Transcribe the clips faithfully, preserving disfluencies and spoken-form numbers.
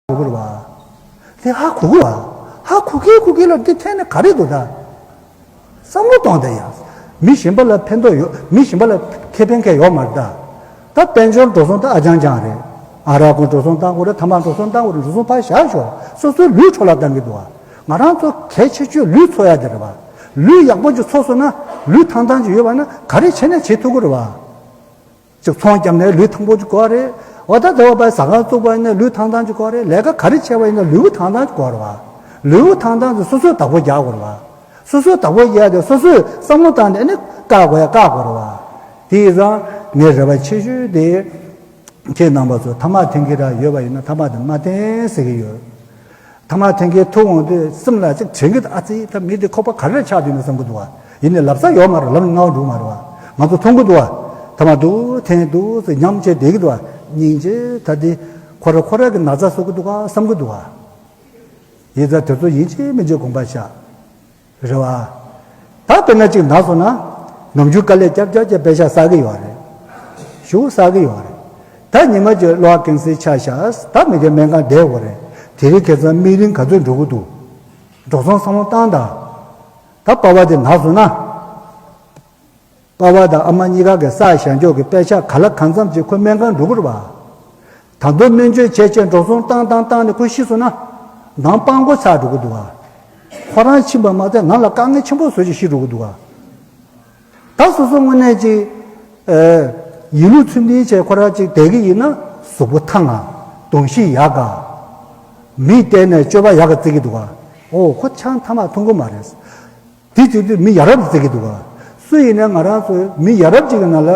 གོ་གི་རེད་བ། དེ་ཧ་གོ་གི་བ། ཧ་གོ་གི་གོ་གི་ལ་དེ་འཐེན་ནས་ག་རེ་འདུག་ད། བསམ་བློ་གཏོང་དེ་ཡ། མི་གཞན་པ་ལ་ཕན་ཐོགས་ཡོད། མི་གཞན་པ་ལ་ཁེ་ཕན་གང་ཡོད་མ་རེད་ད། ད་དཔལ་འབྱོར་འགྲོ་སོང་ད་ཨ་ཅང་ཅང་རེད། ཨ་རག་གོང་འགྲོ་སོང་བཏང་དགོས་རེད། ཐ་མག་འགྲོ་སོང་བཏང་དགོས་རེད། འགྲོ་སོང་ཕར་བཞག་ཤོག་སོ་སོའི་ལུས་འཕྲོ་བརླག་བཏང་གི་འདུག་བ། ང་རང་ཚོ་གལ་ཆེ་ཤོས་ལུས་འཚོ་ཡ་དེ་རེད་བ། ལུས་ཡག་པོ་ཅིག་འཚོ་སོང་ན། ལུས་ཐང་ཐང་ཅིག་ཡོད་པ་ན་ག་རེ་བྱས་ནས་བྱེད་ཐུབ་ཀྱི་རེད་བ། ཅིག་ཚོང་བརྒྱབ་ནས་ལུས་ཐང་པོ་ཅིག་དགོས་རེད། འོ་ད་ཟླ་བ་པའི་ཟ་ཁང་བཙུགས་པ་ཡིན་ན་ལུས་ཐང་ཐང་ཅིག་དགོས་རེད། ལས་ཀ་ག་རེ་བྱས་པ་ཡིན་ན་ལུས་པོ་ཐང་ཐང་ཅིག་དགོས་རེད་བ། ལུས་པོ་ཐང་ཐང་ཅིག་སོ་སོས་བདག་པོ་རྒྱག་དགོས་རེད་བ། སོ་སོས་བདག་པོ་རྒྱག་དེ་སོ་སོས་བསམ་བློ་བཏང་ནས་ནི་བཀག་དགོས་ཡ་བཀག་དགོས་རེད་བ། དེ་ཡིན་ཙང་ངའི་རེ་བ་ཆེ་ཤོས་དེ། ཁྱེད་རྣམ་པ་ཚོ་ཐ་མག་འཐེན་གྱི་ར་ཡོད་པ་ཡིན་ན་ཐ་མག་དེ་མ་འཐེན་ཟེར་གྱི་ཡོད། ཐ་མག་འཐེན་མཁན་ཐུག་འོང་དུས་སེམས་ལ་ཅིག་དྲན་གྱི་འདུག་ཨ་ཙི་ད་མི་དེ་ཁོག་པ་ག་རེ་ལ་ཆགས་འདུག་ན་བསམ་གྱི་འདུག་བ། ཡིན་ནའི་ལབ་ས་ཡོད་མ་རེད། ལབ་ན་ངའོ་འགྲོ་མ་རེད་བ། ང་ཚོ་མཐོང་གི་འདུག་བ། ཐ་མག་འདུག་འཐེན་འདུག་ཟེར་ཉམས་བྱས་བསྡད་ཀྱི་འདུག་བ། སྙིང་རྗེ་ད་དེ་ཁོ་ར་ཁོ་ར་གི་ན་ཚ་གསོ་གི་འདུག་ག་བསམ་གྱི་འདུག་བ། ཡིན་ཙང་དེ་ཚོ་ཡིན་གཅིག་མིན་གཅིག་དགོངས་པ་བཞག་རེད་བ། ད་དཔེར་ན་གཅིག་ན་སོང་ན། ནམ་རྒྱུན་དཀའ་ལས་རྒྱབ་རྒྱབ་རྒྱབ་པད་ཤག་བསགས་ཀྱི་ཡོད་རེད། ཞེ་པོ་བསགས་ཀྱི་ཡོད་རེད། ད་ཉི་མ་གཅིག་གློ་བ་ཀན་སར་ཆགས་ཤག་ད་མི་དེ་སྨན་ཁང་བསྡད་དགོས་རེད། དེ་རིང་ཁ་སང་དམིགས་རིམ་ག་ཚོད་འགྲོ་གི་འདུག་འགྲོ་སོང་བསམ་བློ་བཏང་དང་། ད་པ་ཕ་དེ་ན་སོང་ན། པ་ཕ་དང་ཨ་མ་གཉིས་ཀ་གི་བསགས་བཞག་འཇོག་གི་པད་ཤག་ག་ལ་གང་འཚམ་ཅིག་ཁོ་སྨན་ཁང་འགྲོ་གི་རེད་བ། ད་དུང་སྨན་བཅོས་བྱས་བྱས་འགྲོ་སོང་བཏང་བཏང་བཏང་ནས་ཁོ་ཤི་སོང་ན། ནང་སྤྲང་པོ་ཆགས་འགྲོ་གི་འདུག་ག་ཁོ་རང་ཕྱིན་པ་མ་ཚད་ནང་ལ་དཀའ་ངལ་ཆེན་པོ་བཟོ་བྱས་ཤི་འགྲོ་གི་འདུག་ག་ད་སོ་སོ་དངོས་གནས་ཅིག་ཨེ། ཡིན་ལུགས་ཚུལ་མཐུན་བྱས་ཁོ་རང་ཅིག་བསྡད་ཀྱི་ཡིན་ན་གཟུགས་པོ་ཐང་ང་། གདོང་ཤེས་ཡག་ག་མིས་བལྟས་ནས་སྤྱོད་པ་ཡག་ག་བརྩི་གི་འདུག་ག་ཨོ་ཁོ་ཆང་ཐ་མག་འཐུང་གི་མ་རེད། དེ་བྱེད་དུས་མི་ཡ་རབས་བརྩི་གི་འདུག་ག་སུ་ཡིན་ནའི་ང་རང་ཚོ་མི་ཡ་རབས་ཅིག་གི་ནང་ལ་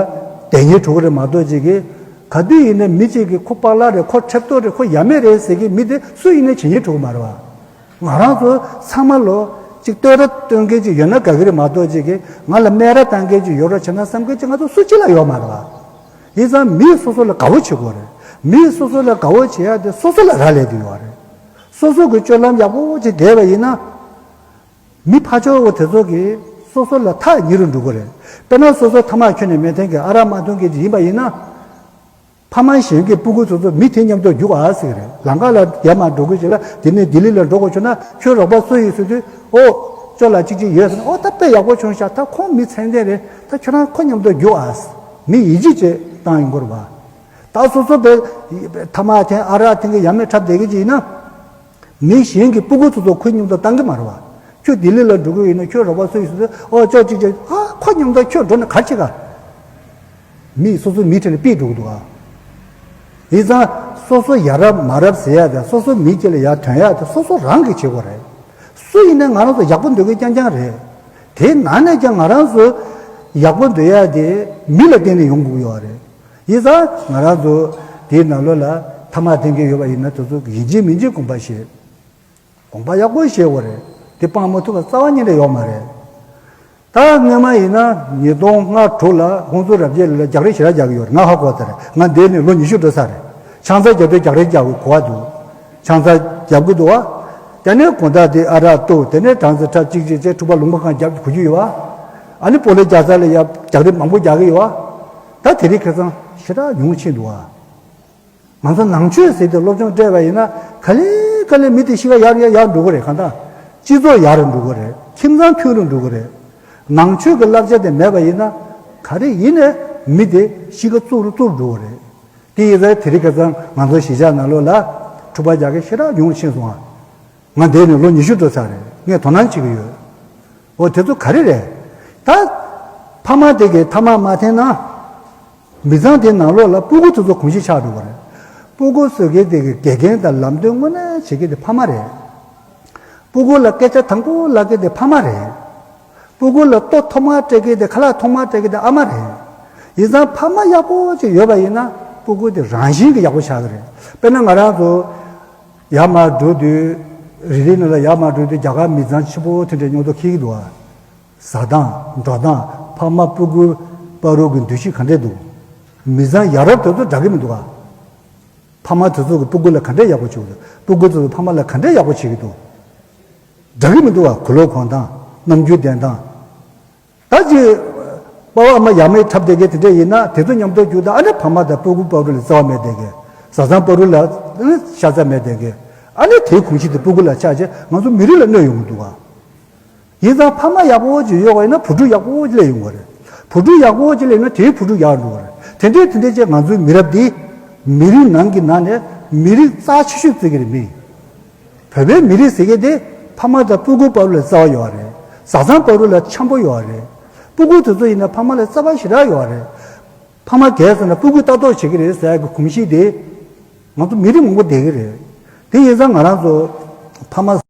བསྡད་ཉེན་འགྲོ་གི་རེད་མ་གཏོགས་ཅིག་གིས། ག་དུས་ཡིན་ནའི་མི་གཅིག་གིས་ཁོ་པག་ལག་རེད། ཁོ་ཁྲབ་ཏོ་རེད། ཁོ་ཡ་མེད་རེད་ཟེར་གི་མི་དེ་སུ་ཡིན་ནའི་བྱེད་ཉེན་འགྲོ་གི་མ་རེད་བ། ང་རང་ཚོ་ཚང་མ་ལོ་གཅིག་བསྟོད་ར་སྟོན་མཁན་ཅིག་ཡོད་ན་དགའ་གི་རེད་མ་གཏོགས་ཅིག་གིས་ང་ལ་སྨད་ར་བཏང་མཁན་ཅིག་ཡོད་རོགས་བྱས་ན་བསམ་མཁན་ཅིག་ང་ཚོ་སུ་གཅིག་ལ་ཡོད་མ་རེད་བ། ཡིན་ཙང་མི་སོ་སོ་ལ་དགའ་བོ་བྱེད་དགོས་རེད། མི་སོ་སོ་ལ་དགའ་བོ་བྱེད་ཡ་དེ་སོ་སོ་ལ་རག་ལས་དུ་ཡོད་རེད། སོ་སོ་གི་སྤྱོད་ལམ་ཡག་པོ་ཅིག་བསྡད་པ་ཡིན་ན། མི་ཕར་ཕྱོགས་འོ་དེ་ཚོ་གིས་སོ་སོ་ལ་ཐག་ཉེ་རུ་འགྲོ་གི་རེད། དཔེར་ན་སོ་སོ་ཐ་མག་ཁྱོན་ནས་མི་འཐེན་མཁན་ཨ་རག་མ་འཐུང་མཁན་ཅིག་ཡིན་པ་ཡིན་ན། ཕ་མ་གཞན་གྱི་སྤུ་གུ་ཚོ་ཚོ་མི་དེ་མཉམ་དུ་རྒྱུགས་ཨ་ཟེར་གི་རེད། ལམ་ཁ་ལ་རྒྱ་མ་འགྲོ་གི་ཅིག་ལ་དེ་ནས་ལྡི་ལི་ལ་འགྲོ་དགོས་བྱུང་ན་ཁྱོད་རོགས་པ་སུ་ཡིན་ཟེར་དུས་ཨོ། ཅོ་ལགས་གཅིག་གཅིག་ཡོད་ཟེར་ན་ཨོ་ད་དཔེ་ཡག་པོ་བྱུང་ཤག་ད་ཁོང་མི་ཚད་ལྡན་རེད། ད་ཁྱོད་རང་ཁོ་མཉམ་དུ་རྒྱུགས་ཨ་ཟེར། མི་ཡིད་ཆེས་བྱེད་སྟངས་ཡིན་དགོས་རེད་བ། ད་སོ་སོ་དཔེ་ཐ་མག་འཐེན་ཨ་རག་འཐེན་གི་ཡ་མེད་འཁྲབ་བསྡད་གི་ཅིག་ཡིན་ན། མི་གཞན་གྱི་སྤུ་གུ་ཚོ་ཚོ་ཁོའི་མཉམ་དུ་བཏང་གི་མ་རེད་བ། ཁྱོད་ལྡི་ལི་ལ་འགྲོ་གི་ཡིན་ན་ཁྱོད་རོགས་པ་སུ་ཡིན་ཟེར་དུས་ཨོ་ཅོག་ཅིག་ཅིག་ཨ་ཁོ་མཉམ་དུ་ཁྱོད་འགྲོ་ན་ག་རེ་བྱེད་ག་མི་སོ་སོ་མི་ཁྲིད་ནས་ཕུད་འགྲོ་གི་འདུག་ག་ཡིན་ཙང་སོ་སོ་ཡ་རབས་མ་རབས་ཟེར་ཡ་དེ་སོ་སོ་མི་གཅིག་ལ་ཡ་དོན་ཡ་དེ་སོ་སོ་རང་གིས་བྱེད་དགོས་རེད། སུ་ཡིན་ནའི་ང་རང་ཚོ་ཡག་པོ་འདོད་མཁན་རྐྱང་རྐྱང་རེད། དེའི་ནང་ནས་ཀྱང་ང་རང་ཚོ་ཡག་པོ་འདོད་ཡ་དེ་མི་ལ་བརྟེན་ནས་ཡོང་དགོས་ཡོད་རེད། ཡིན་ཙང་ང་རང་ཚོ་དེའི་ནང་ལོགས་ལ་ཐ་མག་འཐེན་མཁན་ཡོད་པ་ཡིན་ན་དེ་ཚོ་ཡིན་གཅིག་མིན་གཅིག་དགོངས་པ་བཞེས། དགོངས་པ་ཡག་པོ་བཞེས་དགོས་རེད། དེ་སྤང་མ་ཐུབ་པ་རྩ་བ་ཉིད་ནས་ཡོད་མ་རེད། ད་སྔོན་མ་ཡིན་ན་ཉིས་སྟོང་ལྔ་དྲུག་ལ་ཧོང་ཙུའུ་རབ་རྒྱས་ལ་རྒྱག་རེས་ཞེ་དྲག་རྒྱག་གི་ཡོད་རེད། ང་ཧ་གོ་ཚར་རེད། ང་འདས་ནས་ལོ་ཉི་ཤུ་འགྲོ་ཚར་རེད། ཆང་ས་རྒྱག་དུས་རྒྱག་རེས་རྒྱག་དགོས་གོ་བ་འདུག་ཆང་ས་རྒྱག་གི་འདུག་བ། དེ་ནས་དགོང་དག་དེ་ཨ་རག་བཏུག་དེ་ནས་གྲང་ས་ཁྲབ་གཅིག་གཅིག་བྱས་འཁྲུག་པ་ལུང་པ་གང་རྒྱབ་གོ་རྒྱུ་ཡོད་བ། ཨ་ནི་སྤོ་ལོ་རྒྱག་ས་ལ་ཡ་རྒྱག་རེས་མང་པོ་རྒྱག་གི་ཡོད་བ། ད་དེ་རིང་ཁ་སང་ཞེ་དྲག་ཉུང་ཕྱིན་འདུག་བ། ང་ཚོ་ནང་ཆོས་ཟེར་ཏེ་སློབ་སྦྱོང་སྤྲད་པ་ཡིན་ན་ག་ལེ་ག་ལེ་མི་དེ་གཤིས་ཀ་ཡར་ཡར་ཡར་འགྲོ་གི་རེད། གང་ལྟར་སྤྱི་ཚོགས་ཡར་འགྲོ་གི་རེད། ཁྱིམ་ཚང་མཐུན་རུ་འགྲོ་གི་རེད། ནང་ཆོས་ཀྱི་བསླབ་བྱ་དེ་མེད་པ་ཡིན་ན་ག་རེ་ཡིན་ནའི་མི་དེ་གཤིས་ཀ་རྩུབ་རུ་རྩུབ་འགྲོ་གི་རེད། དེ་ཡིན་ཙང་དེ་རིང་ཁ་སང་ང་ཚོ་གཞིས་ཆགས་ནང་ལོགས་ལ་འཁྲུག་པ་རྒྱག་མཁན་ཞེ་དྲག་ཉུང་རུ་ཕྱིན་སོང་ང་། ང་འདས་ནས་ལོ་ཉི་ཤུ་འགྲོ་ཚར་རེད། ངས་དོ་སྣང་བྱེད་ཀྱི་ཡོད། འོ་དེ་ཚོ་ག་རེ་རེད། ད་ཕ་མ་དེ་གིས་ཐ་མག་མ་འཐེན་ན། མི་ཚང་དེའི་ནང་ལོགས་ལ་སྤུ་གུ་དེ་ཚོ་གོམས་གཤིས་ཆགས་འགྲོ་གི་རེད། སྤུ་གུ་བཟོ་མཁན་དེ་གི་དགེ་རྒན་དང་ལམ་སྟོན་དངོས་གནས་བྱེད་མཁན་དེ་ཕ་མ་རེད། སྤུ་གུ་ལ་སྐད་ཆ་དང་པོ་ལབ་མཁན་དེ་ཕ་མ་རེད། སྤུ་གུ་ལ་ལྟོ་ཐོག་མར་སྤྲད་མཁན་དེ་ཁ་ལག་ཐོག་མར་སྤྲད་མཁན་དེ་ཨ་མ་རེད། ཡིན་ཙང་ཕ་མ་ཡག་པོ་ཅིག་ཡོད་པ་ཡིན་ན་སྤུ་གུ་དེ་རང་བཞིན་གྱིས་ཡག་པོ་ཆགས་ཀྱི་རེད། དཔེར་ན་ང་རང་ཚོ་ཡར་མར་འགྲོ་དུས། རི་རི་ནང་ལ་ཡར་མར་འགྲོ་དུས་རྒྱ་གར་མི་ཚང་ཆེན་པོ་དེ་འདྲའི་མཉམ་དུ་འཁྱེར་གྱི་འདུག་ཨ། ཟ་སྟངས་འགྲོ་སྟངས་ཕ་མ་སྤུ་གུ་བར་དུ་གི་འདུ་ཤེས་ག་འདྲས་འདུག་མི་ཚང་ཡ་རབས་དེ་ཚོ་འདྲ་གི་མི་འདུག་ཨ། ཕ་མ་དེ་ཚོ་གི་སྤུ་གུ་ལ་ག་འདྲས་ཡག་པོ་བྱེད་ཀྱི་འདུག་སྤུ་གུ་དེ་ཚོ་ཕ་མ་ལ་ག་འདྲས་ཡག་པོ་བྱེད་ཀྱི་འདུག་འདྲ་གི་མི་འདུག་ཨ། གོས་ལོག་གོན་སྟངས་རྣམ་འགྱུར་ལྡན་སྟངས། ད་ཅི། པ་ཕ་ཨ་མ་ཡ་མེད་འཁྲབ་བསྡད་མཁན་དེ་འདྲས་ཡིན་ན་དེ་ཚོ་མཉམ་དུ་རྒྱུག་ད་ཨ་ནི་ཕ་མ་དང་སྤུ་གུ་བར་དུ་ལ་བརྩེ་བ་མེད་བསྡད་མཁན། བཟའ་ཚང་བར་དུ་ལ་ ཨ་ནི་ཤ་ཚ་མེད་བསྡད་མཁན། ཨ་ནི་དེའི་གོམས་གཤིས་དེ་སྤུ་གུ་ལ་ཆགས་རྗེས་ང་ཚོ་མི་རིགས་ལ་གནོད་ཡོང་གི་འདུག་ག་ཡིན་ཙང་ཕ་མ་ཡག་པོ་ཅིག་ཡོད་པ་ཡིན་ན་བུ་ཕྲུག་ཡག་པོ་ཅིག་སླེབས་ཡོང་གི་རེད། བུ་ཕྲུག་ཡག་པོ་ཅིག་སླེབས་ན་དེའི་བུ་ཕྲུག་ཡག་འགྲོ་གི་རེད། དེ་འདྲའི་དེ་འདྲའི་ཅིག་ང་ཚོའི་མི་རབས་འདི་མི་རིགས་ནང་གི་ནང་ནས་མི་རིགས་རྩ་ཆེ་ཤོས་བརྩི་གི་རེད་མི། བོད་པའི་མི་རིགས་ཟེར་མཁན་དེ་ཕ་མ་དང་སྤུ་གུ་བར་ལ་རྩ་བ་ཡོད་རེད། བཟའ་ཚང་བར་ལ་འཆམ་པོ་ཡོད་རེད། སྤུ་གུ་དེ་ཚོ་ཡིན་ན་ཕ་མ་ལ་རྩ་བ་ཞེ་དྲག་ཡོད་རེད། ཕ་མ་རྒས་སོང་ན་སྤུ་གུས་ལྟ་རྟོག་བྱེད་ཀྱི་རེད་ཟེར་ཡག་གི་གོམས་གཤིས་དེ་ང་ཚོ་མི་རིགས་མང་པོ་བསྡད་ཀྱི་རེད། དེ་ཡིན་ཙང་ང་རང་ཚོ་ཕ་མ་